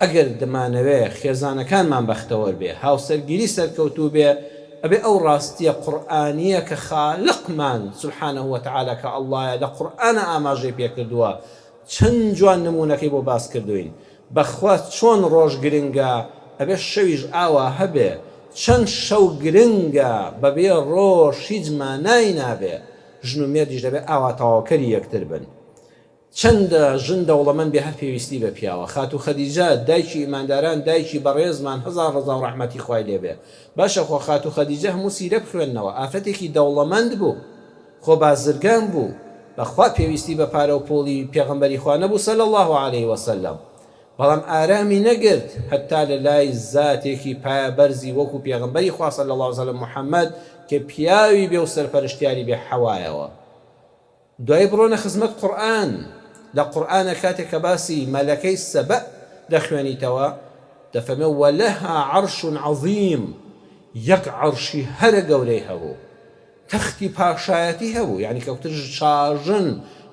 ئەگەر دەمانەوێ خێزانەکانمان بەختەوەر بێ، هاوسەرگیری سەرکەوتوو بێ، ئەبێ ئەو ڕاستیە قورئانیە کە خالقمان سبحانە وتعالی کە اللە یە لە قورئانا ئاماژەی پێکردووە چەند جوان نموونەکەی بۆ باس کردووین بەخوا چۆن ڕۆژ گرنگە ئەبێ شەویش ئاوا هەبێ چەند شەو گرنگە بەبێ ڕۆژ هیچ مانای نابێ ژن و مێردیش دەبێ ئاوا تەواوکەری یەکتر بن. چەندە ژن دەوڵەمەند بێ هەر پێویستی بە پیاوە خاتوو خەدیجە دایکی ئیمانداران دایکی بەڕێزمان هەزار ڕەزا و ڕەحمەتی خوای لێ بێ باشە خۆ خاتوو خەدیجە هەموو سیرە بخوێننەوە ئافرەتێکی دەوڵەمەند بوو خۆ بازرگان بوو بەخوا پێویستی بە پارە و پوڵی پێغەمبەری خوا نەبوو صلی اللە علیە وسلم بەڵام ئارامی نەگرت هەتا لە لای زاتێکی پایە بەرزی وەکو پێغەمبەری خوا صلی اللە علیە وسلم محمد کە پیاوی بێ و سەرپەرشتیاری بێ حەوایەوە. دوایی بڕۆنە خزمەت قورئان، لە قورئانا کاتێک کە باسی مەلەکەی سەبەء دەخوێنیتەوە دەفەرمێ ولها عرش عظیم یەک عەرشی هەرە گەورەی هەبوو تەختی پاشایەتی هەبوو یانی کە کوتر شاژن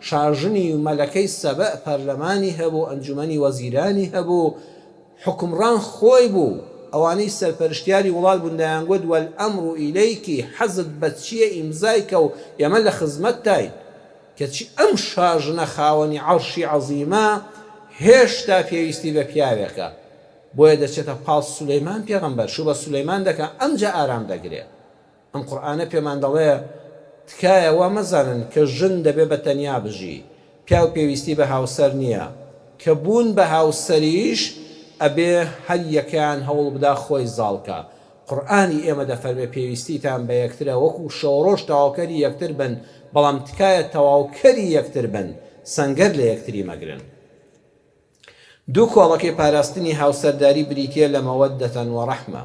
شاژنی مەلەکەی سەبەء پەرلەمانی هەبوو ئەنجومەنی وەزیرانی هەبوو حوکمڕان خۆی بوو، ئەوانەی سەرپەرشتیاری وڵات بوون دەیانگوت والامر الیک حەزت بە چییە ئیمزای کە و ئێمە لە خزمەتتاین، کەچی ئەم شاژنە خاوەنی عەرشی عەزیمە هێشتا پێویستی بە پیاوێکە، بۆیە دەچێتە پاڵ سولەیمان پێغەمبەر، شوو بە سولەیمان دەکا ئەمجا ئارام دەگرێ. ئەم قورئانە پێمان دەڵێ تکایە وا مەزانن کە ژن دەبێ بە تەنیا بژی، پیاو پێویستی بە هاوسەر نییە، کە بوون بە هاوسەریش ئەبێ هەر یەکەیان هەوڵ بدا خۆی زاڵ کا، قورئانی ئێمە دەفەرمێ پێویستیتان بە یەکترە وەکو شەوڕۆژ تەواوکەری یەکتر بن، بەڵام تکایە تەواوکەری یەکتر بن، سەنگەر لە یەکتری مەگرن. دوو کۆڵەکەی پاراستنی هاوسەرداری بریتیە لە مەوەدەتەن و ڕەحمە.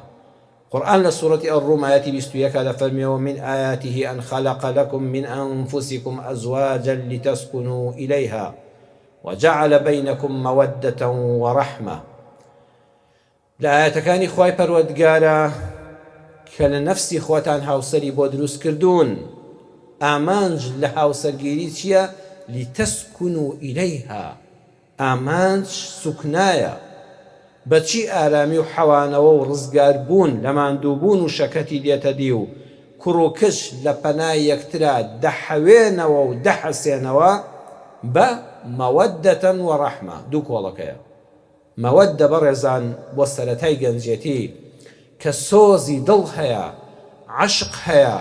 قورئان لە سورەتی الروم ئایەتی 21 دەفەرموێ ومن آیاته ان خلق لکم من انفسکم ازواجا لتسکنوا الیها وجعل بینکم مودة ورحمە. لە ئایەتەکانی خوای پەروەردگارە کە لە نەفسی خۆتان هاوسەری بۆ دروست کردوون، ئامانج لە هاوسەرگیری چییە؟ لتسکنوا الیها، ئامانج سوکنایە، بە چی ئارامی و حەوانەوە و ڕزگاربوون لە ماندووبوون و شەکەتی دێتە دی و کوڕ و کچ لە پەنای یەکترا دەحەوێنەوە و دەحەسێنەوە بە، مەوەدەتەن و ڕەحمە، دوو کۆڵەکەیە. مەوەدە بەڕێزان بۆ سەرەتای گەنجێتی کە سۆزی دڵ هەیە، عەشق هەیە،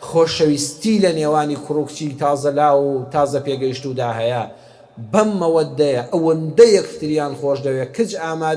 خۆشەویستی لە نێوانی کوڕ و کچی تازە لاو و تازە پێگەیشتوودا هەیە، بەم مەوەدەیە ئەوەندە یەکتریان خۆش دەوێ کچ ئامادە.